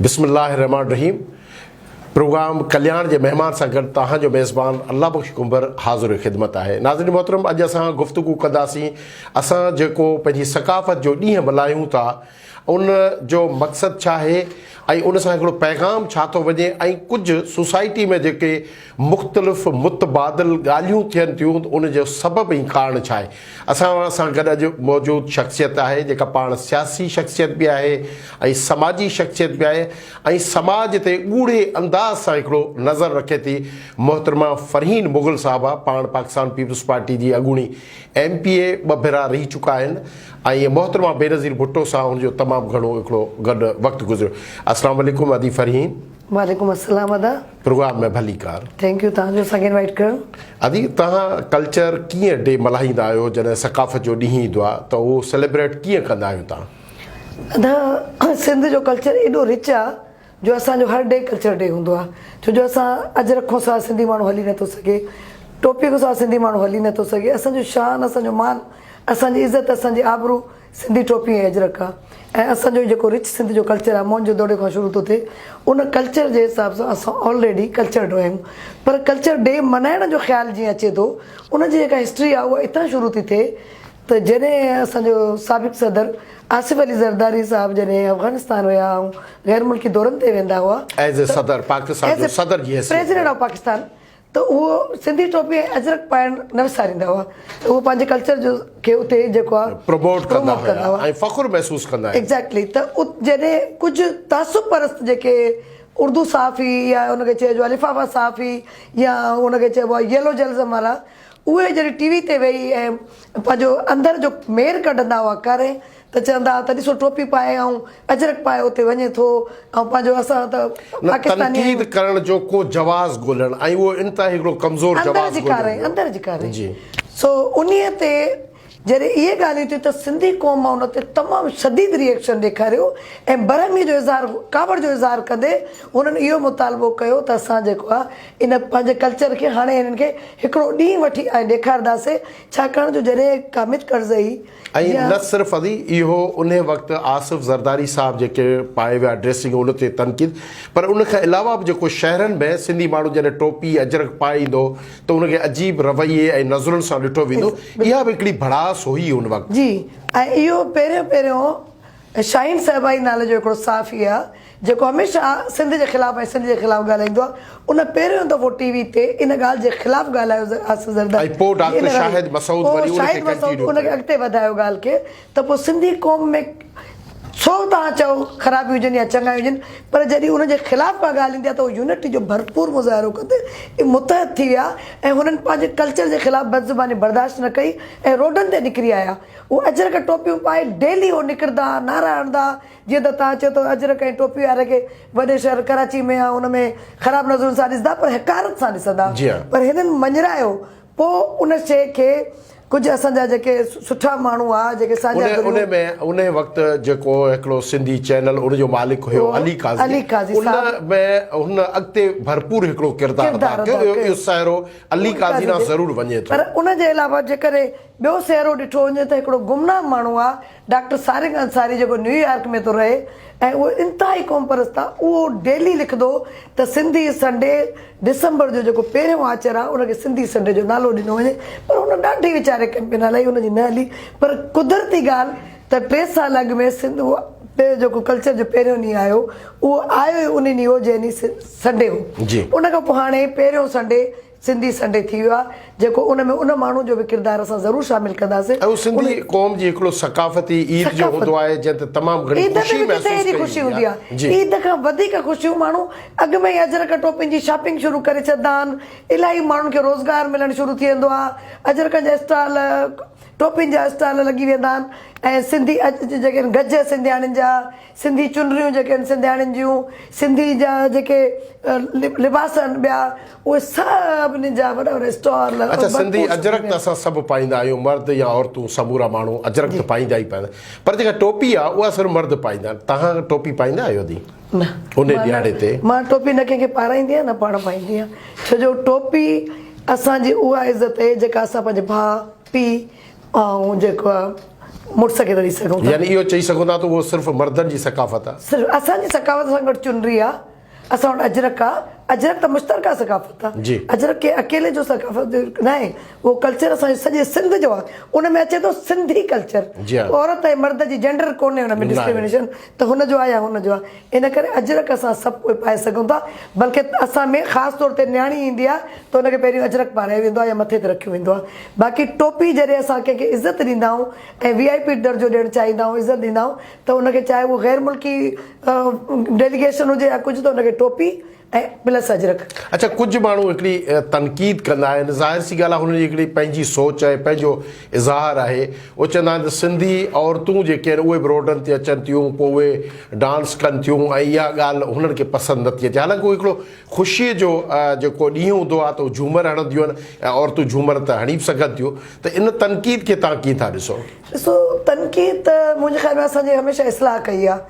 بسم الله الرحمٰن الرحيم پروگرام ڪلياڻ جي مهمان سان گڏ توهان جو ميزبان الله بخش ڪنڀر حاضر خدمت آهي. ناظرين محترم اڄ اسان گفتگو ڪنداسين اسان جيڪو پنهنجي ثقافت جو ڏينهن ملهايون ٿا ان جو مقصد ڇا آهي ۽ ان سان هڪڙو پيغام ڇا ٿو وڃي ۽ ڪجهه سوسائٽي ۾ جيڪي مختلف متبادل ڳالهيون ٿين ٿيون ان جو سبب ۽ ڪارڻ ڇا آهي اسان سان گڏ اڄ موجود شخصيت آهي جيڪا پاڻ سياسي شخصيت به آهي ۽ سماجي شخصيت به آهي ۽ سماج تي ڳوڙهي انداز سان هڪڙو نظر رکي ٿي محترمه فرحين مغل صاحبه پاڻ پاڪستان پيپلز پارٽي جي اڳوڻي ايم پي اي ٻه ڀيرا رهي چڪا آهن ۽ محترمه بينظير ڀٽو سان هن جو تمام گهڻو هڪڙو گڏ وقت گذريو. السلام عليڪم ادي فرحين. وعليڪم السلام ادا. پروگرام ۾ ڀليڪار. Thank you توهان جو اسان کي انوائيٽ ڪرڻ. ادي توهان ڪلچر ڪيئن ڊي ملهائيندا آهيو جڏهن ثقافت جو ڏينهن ايندو آهي ته اهو سيليبريٽ ڪيئن ڪندا آهيو توهان؟ ادا سنڌ جو ڪلچر ايڏو رچ آ جو اسان جو هر ڊي ڪلچر ڊي هوندو آ ڇو جو اسان اجرڪ کان سواء سنڌي ماڻهو هلي نٿو سگهي ٽوپي کان سواء سنڌي ماڻهو هلي نٿو سگهي اسان جو شان اسان جو مان اسان جي عزت اسان جي آبرو سنڌي ٽوپي ۽ اجرڪ آ ۽ اسان جو جيڪو رچ سنڌ جو ڪلچر آ موهن جو دڙي کان شروع ٿو ٿئي ان ڪلچر جي حساب سان اسان آلريڊي ڪلچرڊ آهيون پر ڪلچر ڊي منائڻ جو خيال جيئن اچي ٿو ان جي جيڪا هسٽري آ اها اتان شروع ٿي ٿئي ته جڏهن اسان جو سابق صدر آصف علي زرداري صاحب جڏهن افغانستان ويا ۽ غير ملڪي دورن تي ويندا هئا ايز اي صدر پاڪستان جو صدر جي حيثيت پريزيڊنٽ آف پاڪستان ته اهو سنڌي ٽوپي ۽ اجرڪ پائڻ نه وساريندا هئا ته اهو پنهنجي ڪلچر جو کي اتي جيڪو آهي پروموٽ ڪندا هيا ۽ فخر محسوس ڪندا هيا ايگزيڪٽلي ته جڏهن ڪجهه تعصب پرست جيڪي اردو صحافي يا ان کي چئجو آهي لفافا صحافي يا ان کي چئبو آهي يلو جلزم وارا اهي جڏهن ٽي وي تي ويهي ۽ پنهنجو اندر جو مير ڪڍندا هئا ڪري ته چوندا هئا ته ڏسو ٽوپي پائي ۽ اجرڪ پائي اتي وڃي ٿو ۽ پنهنجو اسان ته نه پاڪستاني تنقيد آهيون. ڪرڻ جو ڪو جواز ڳولڻ ۽ اهو انتهائي هڪڙو ڪمزور اندر جواز جي ڳوليو ڪاري ويو. اندر جي ڪاري جي. سو انهي تي جڏهن اهي ڳالهيون ٿيون ته سنڌي قوم ان تي تمام شديد ري ايڪشن ڏيکاريو ۽ برهمي جو اظهار ڪاوڙ جو اظهار ڪندي هنن اهو مطالبو ڪيو ته اسان جيڪو آهي ان پنهنجي ڪلچر کي هاڻي هنن کي هڪڙو ڏينهن وٺي ۽ ڏيکارنداسي ڇاڪاڻ جو جڏهن ڪامت ڪرزئي ۽ يا. نه صرف ادي اهو انهي وقت آصف زرداري صاحب جيڪي پائي ويا ڊريسنگ ان تي تنقيد پر ان کان علاوه به جيڪو شهرن ۾ سنڌي ماڻهو جڏهن ٽوپي اجرڪ پائي ايندو هو ته ان کي عجيب رويي ۽ نظرن سان ڏٺو ويندو اها به هڪڙي ڀڙاس هئي ان وقت. جي ۽ اهو پهريون پهريون شاهين صهبائي نالي جو هڪڙو صحافي آ جيڪو هميشه سنڌ جي خلاف ۽ سنڌ جي خلاف ڳالهائيندو آهي ان پهريون دفعو ٽي وي تي ان ڳالهه جي خلاف ڳالهايو آصف زرداري ۽ پوء جي ان ڊاڪٽر رويي شاهد مسعود پوء وري ان کي شاهد مسعود ڪنٽينيو ان کي ڪيو. اڳتي وڌايو ڳالهه کي ته پوء سنڌي قوم ۾ سو توهان چئو خرابيون هجن يا چڱايون هجن پر جڏهن ان جي خلاف ڪا ڳالهه ايندي آهي ته اهو يونٽي جو ڀرپور مظاهرو ڪندي متحد ٿي ويا ۽ هنن پنهنجي ڪلچر جي خلاف بدزباني برداشت نه ڪئي ۽ روڊن تي نڪري آيا اهي اجرڪ ٽوپيون پائي ڊيلي اهو نڪرندا نعرا هڻندا جيئن ته توهان چئو ٿا اجرڪ ۽ ٽوپي واري کي وڏي شهر ڪراچي ۾ يا ان ۾ خراب نظرن سان ڏسندا پر حقارت سان ڏسندا جي ها. پر هنن مڃرايو پوء ان شيء کي ڪجهه اسان جا جيڪي سٺا ماڻهو ها جيڪي سانجها ان ڌريون ان ۾ انهي وقت جيڪو هڪڙو سنڌي چينل ان جو مالڪ هيو اهو علي قاضي علي قاضي ان صاحب ۾ هن اڳتي ڀرپور هڪڙو ڪردار ادا ڪردار ڪيو ادا اهو ڪيو. اهو سهرو علي قاضي ڏانهن ضرور وڃي ٿو. پر ان جي علاوه جيڪڏهن ٻيو سهرو ڏٺو وڃي ته هڪڙو گمنام ماڻهو آ ڊاڪٽر سارنگ انصاري جيڪو نيو يارڪ ۾ ٿو رهي ۽ اهو انتهائي قومپرست آ اهو ڊيلي لکندو ته سنڌي سنڊي ڊسمبر جو جيڪو پهريون آچر آ ان کي سنڌي سنڊي جو نالو ڏنو وڃي پر هن ڏاڍي ويچاري ڪئمپين هلائي ان جي نه هلي پر قدرتي ڳالهه ته ٽي سال اڳ ۾ سنڌ جيڪو ڪلچر جو پهريون ڏينهن آيو اهو آيو ئي ان ڏينهن هو جنهن ڏينهن سنڊي هو ان کان پوء هاڻي پهريون سنڊي سنڌي سنڊي ٿي ويو آهي جيڪو ان ۾ ان ماڻهو جو به ڪردار اسان ضرور شامل ڪنداسين. اهو سنڌي قوم جي هڪڙو ثقافتي عيد جو هوندو آهي جنهن تي تمام گهڻي عيد ۾ خوشي به ڪٿي محسوس ايڏي ڪئي خوشي ويندي هوندي آهي. آهي. جي. عيد کان وڌيڪ خوشيون ماڻهو اڳ ۾ ئي اجرڪ ٽوپين جي شاپنگ شروع ڪري ڇڏندا آهن. الاهي ماڻهن کي روزگار ملڻ شروع ٿي ويندو آهي. اجرڪن جا اسٽال، ٽوپين جا اسٽال لڳي ويندا آهن ۽ سنڌي جيڪي آهن گج سنڌياڻين جا، سنڌي چنريون جيڪي آهن سنڌياڻين جون، سنڌي جا جيڪي لباس آهن ٻيا اهي سڀني جا وڏا وڏا اسٽال اڇا سنڌي ڀرپور اجرڪ ته اسان سڀ پائيندا آهيون مرد يا عورتون سمورا ماڻهو اجرڪ ته پائيندا ئي پائيندا پر جيڪا ٽوپي آهي اها صرف مرد پائيندا آهن توهان ٽوپي پائيندا آهيو ادي نه ان ڏيهاڙي تي؟ مان ٽوپي نه ڪنهن کي پارائيندي آهيان نه پاڻ پائيندي آهيان ڇو جو ٽوپي اسان جي اها عزت آهي جيڪا اسان پنهنجي ڀاء پيء ۽ جيڪو آهي. مڙس کي ته ڏئي سگهون ٿا. يعني اهو چئي سگهون ٿا ته اهو صرف مردن جي ثقافت آهي. صرف اسان جي ثقافت اسان وٽ چنري آهي، اسان وٽ اجرڪ آهي، اجرڪ ته مشترڪه ثقافت آهي. جي. اجرڪ ڪنهن اڪيلي جو ثقافت ناهي، اهو ڪلچر اسان جو سڄي سنڌ جو آهي، ان ۾ اچي ٿو سنڌي ڪلچر. جي ها. عورت ۽ مرد جي جينڊر ڪونهي ان ۾ ناهي. ڊسڪرمنيشن ته هن جو آهي يا هن جو آهي. ان ڪري اجرڪ اسان سڀ ڪوئي پائي سگهون ٿا، بلڪه اسان ۾ خاص طور تي نياڻي ايندي آهي ته ان کي پهريون اجرڪ پارايو ويندو آهي يا مٿي تي رکيو ويندو آهي. باقي ٽوپي جڏهن اسان ڪنهن کي عزت ڏيندا آهيون ۽ وي آء پي درجو ڏيڻ چاهيندا آهيون عزت ڏيندا آهيون ته ان کي چاهي اهو غير ملڪي ڊيليگيشن هجي يا ڪجهه ته ان کي ٽوپي ۽ پلس اجرڪ. اڇا ڪجهه ماڻهو هڪڙي تنقيد ڪندا آهن ظاهر سي ڳالهه آهي هنن جي هڪڙي پنهنجي سوچ آهي پنهنجو اظهار آهي اهي چوندا آهن ته سنڌي عورتون جيڪي آهن اهي به روڊن تي اچن ٿيون پوء اهي ڊانس ڪن ٿيون ۽ اها ڳالهه هنن کي پسند نٿي اچي حالانڪه اهو هڪڙو خوشيء جو جيڪو ڏينهن هوندو آهي ته هو جهومر هڻنديون آهن ۽ عورتون جهومر ته هڻي به سگهن ٿيون ته ان تنقيد کي توهان ڪيئن ٿا ڏسو؟ ڏسو تنقيد ته منهنجي خيال ۾ اسان جي هميشه اصلاح ڪئي آهي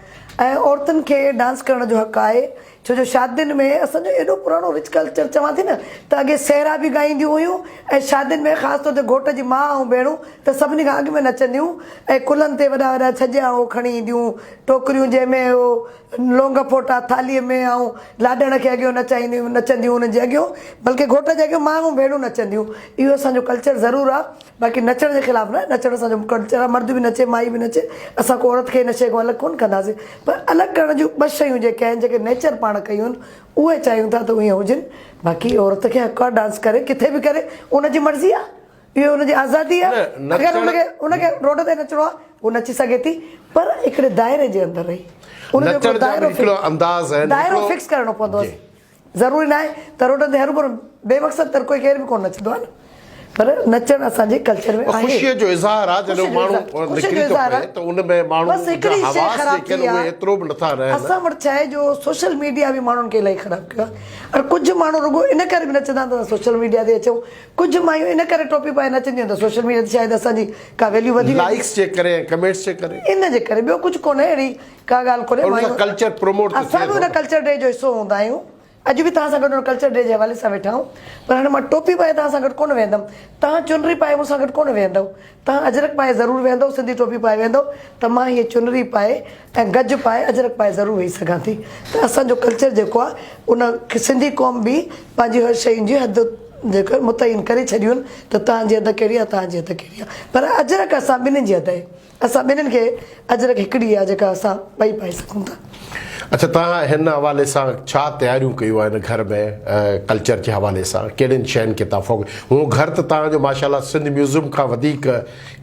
۽ عورتن کي ڊانس ڪرڻ جو حق آهي ڇو جو شادين ۾ اسان جو ايڏو پراڻو رچ ڪلچر چوان ٿي نه ته اڳي سهرا به ڳائينديون هيون ۽ شادين ۾ خاص طور تي گهوٽ جي ماء ۽ ڀيڻون ته سڀني کان اڳ ۾ نچنديون ۽ ڪلهن تي وڏا وڏا ڇڄا اهو کڻي اينديون ٽوڪريون جنهن ۾ اهو لونگ ڦوٽا ٿالهيء ۾ ۽ لاڏڻ کي اڳيون نچائينديون نچنديون انهن جي اڳيون بلڪه گهوٽ جي اڳيون ماء ۽ ڀيڻون نچنديون اهو اسان جو ڪلچر ضرور آ. باقي نچڻ جي خلاف نه، نچڻ اسان جو ڪلچر آهي، مرد به نچي مائي به نچي، اسان ڪو عورت کي ان شيء کان الڳ ڪونه ڪنداسين، پر الڳ ڪرڻ جون ٻه شيون جيڪي آهن جيڪي نيچر پاڻ ڪيون آهن اهي چاهيون ٿا ته اهي هجن، باقي عورت کي حق آهي ڊانس ڪري ڪٿي به ڪري ان جي مرضي آهي اهو ان جي آزادي آهي اگر ان کي ان کي روڊ تي نچڻو آهي هو نچي سگهي ٿي پر هڪڙي دائري جي اندر رهي ان جو هڪڙو دائرو دائرو فڪس ڪرڻو پوندو آهي. ضروري ناهي ته روڊن تي هروڀرو بي مقصد ته ڪوئي ڪير به ڪونه نچندو آهي نه پر نچڻ اسان جي ڪلچر ۾ آهي. خوشيء جو اظهار آهي جڏهن ماڻهو نڪري ٿو پئي ته ان ۾ ماڻهو جا حواس جيڪي آهن اهي ايترو به نٿا رهن. اسان وٽ ڇا آهي جو سوشل ميڊيا به ماڻهن کي الاهي خراب ڪيو آهي ۽ ڪجهه ماڻهو رڳو ان ڪري به نچندا آهن ته اسان سوشل ميڊيا تي اچون ڪجهه مايون ان ڪري ٽوپي پائي نچنديون آهن ته سوشل ميڊيا تي شايد اسان جي ڪا ويليو وڌي ويندي. لائيڪس جي ڪري ۽ ڪمينٽس جي ڪري. ان جي ڪري ٻيو ڪجهه ڪونهي اهڙي ڪا ڳالهه ڪونهي پر ان سان ڪلچر پروموٽ ته ٿئي اسان به ٿو ان نه. ڪلچر ڊي جو حصو هوندا آهيون اڄ به توهان سان گڏ ان ڪلچر ڊي جي حوالي سان ويٺا آهيون پر هاڻي مان ٽوپي پائي توهان سان گڏ ڪونه ويهندم توهان چنري پائي مون سان گڏ ڪونه ويهندؤ توهان اجرڪ پائي ضرور ويهندؤ سنڌي ٽوپي پائي ويهندؤ ته مان هيء چنري پائي ۽ گج پائي اجرڪ پائي ضرور ويهي سگهان ٿي ته اسان جو ڪلچر جيڪو آهي ان سنڌي قوم به پنهنجي هر شين جي حد جيڪو متعين ڪري ڇڏيون آهن ته توهان جي حد ڪهڙي آهي توهان جي حد ڪهڙي آهي پر اجرڪ اسان ٻنهين جي حد آهي. اسان ٻنهين کي اجرڪ هڪڙي آ جيڪا اسان ٻئي پائي سگهون ٿا. اڇا توهان هن حوالي سان ڇا تياريون ڪيون آهن گهر ۾ ڪلچر جي حوالي سان ڪهڙين شين کي توهان فوڪس هونء گهر ته توهان جو ماشاء الله سنڌ ميوزم کان وڌيڪ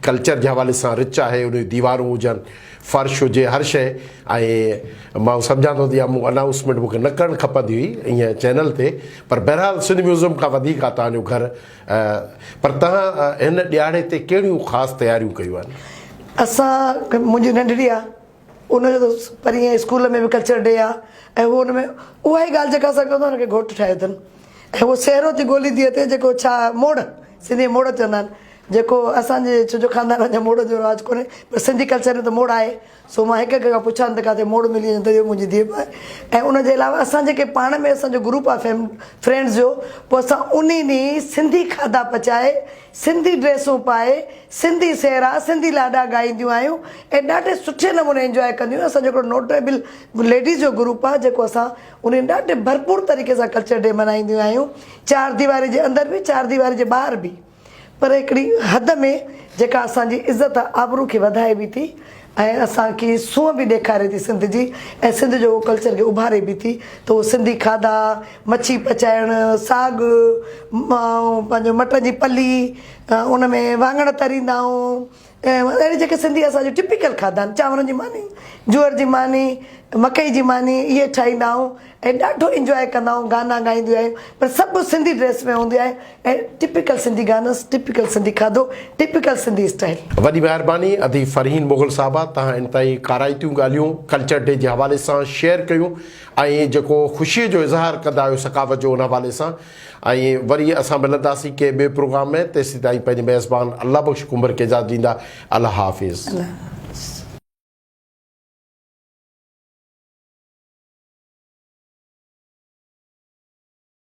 ڪلچر جي حوالي سان رچ آهي ان جون ديوارون هجن فرش هجي هر شيء ۽ مان سمجهان ٿو ته اها مون انائونسمينٽ مون کي نه ڪرڻ کپندي هئي ائين چينل تي پر بهرحال سنڌ ميوزم کان وڌيڪ آهي توهان جو گهر پر توهان هن ڏهاڙي تي ڪهڙيون خاص تياريون ڪيون آهن؟ اسان منهنجي ننڍڙي آ ان جو ته پرينء اسڪول ۾ به ڪلچر ڊي آ ۽ هو ان ۾ اها ئي ڳالهه جيڪا اسان ڪيون ٿا ان کي گهوٽ ٺاهيو اٿن ۽ هو سهرو ٿي ڳوليندي اٿي جيڪو ڇا موڙ سنڌي ۾ موڙ چوندا آهن جيڪو اسان جي ڇو جو خاندان اڃا موڙ جو رواج ڪونهي پر سنڌي ڪلچر ۾ ته موڙ آهي سو مان هڪ هڪ کان پڇان ته ڪاٿي موڙ ملي وڃي ته اهو منهنجي ڌيء پائي ۽ ان جي علاوه اسان جيڪي پاڻ ۾ اسان جو گروپ آهي فيم فرينڊز جو پوء اسان انهي ڏينهن سنڌي کاڌا پچائي سنڌي ڊريسون پائي سنڌي سهرا سنڌي لاڏا ڳائينديون آهيون ۽ ڏاڍي سٺي نموني انجواء ڪنديون آهيون اسان جو هڪڙو نوٽيبل ليڊيز جو گروپ آهي جيڪو اسان انهي ڏاڍي ڀرپور طريقي سان ڪلچر ڊي ملهائينديون آهيون چار ديواري جي اندر به چار ديواري جي ٻاهر به. پر هڪڙي حد ۾ جيڪا اسان جي عزت آبرو کي وڌائي به ٿي ۽ اسان کي سونهن به ڏيکاري ٿي سنڌ جي ۽ سنڌ جو ڪلچر کي اڀاري به ٿي ته اهو سنڌي کاڌا، مڇي پچائڻ، ساڳ، پنهنجو مٽن جي پلي، ان ۾ واڱڻ تريندا آهيون ۽ اهڙي جيڪي سنڌي اسان جون ٽپيڪل کاڌا آهن چانورن جي ماني، جوئر جي ماني، مڪئي جي ماني اهي ٺاهيندا آهيون ۽ ڏاڍو انجواء ڪندا آهيون گانا ڳائينديون آهيون پر سڀ سنڌي ڊريس ۾ هونديون آهن ۽ typical Sindhi guns typical Sindhi کاڌو ٽپيڪل سنڌي اسٽائل. وڏي مهرباني ادي فرحين مغل صاحبه توهان انتهائي ڪارائتيون ڳالهيون ڪلچر ڊي جي حوالي سان شيئر ڪيون ۽ جيڪو خوشي جو اظهار ڪندا آهيو ثقافت جو ان حوالي سان ۽ وري اسان ملنداسين ڪنهن ٻئي پروگرام ۾ تيسيتائين پنهنجي ميزبان الله بخش ڪنڀر کي اجازت ڏيندا الله حافظ. الله.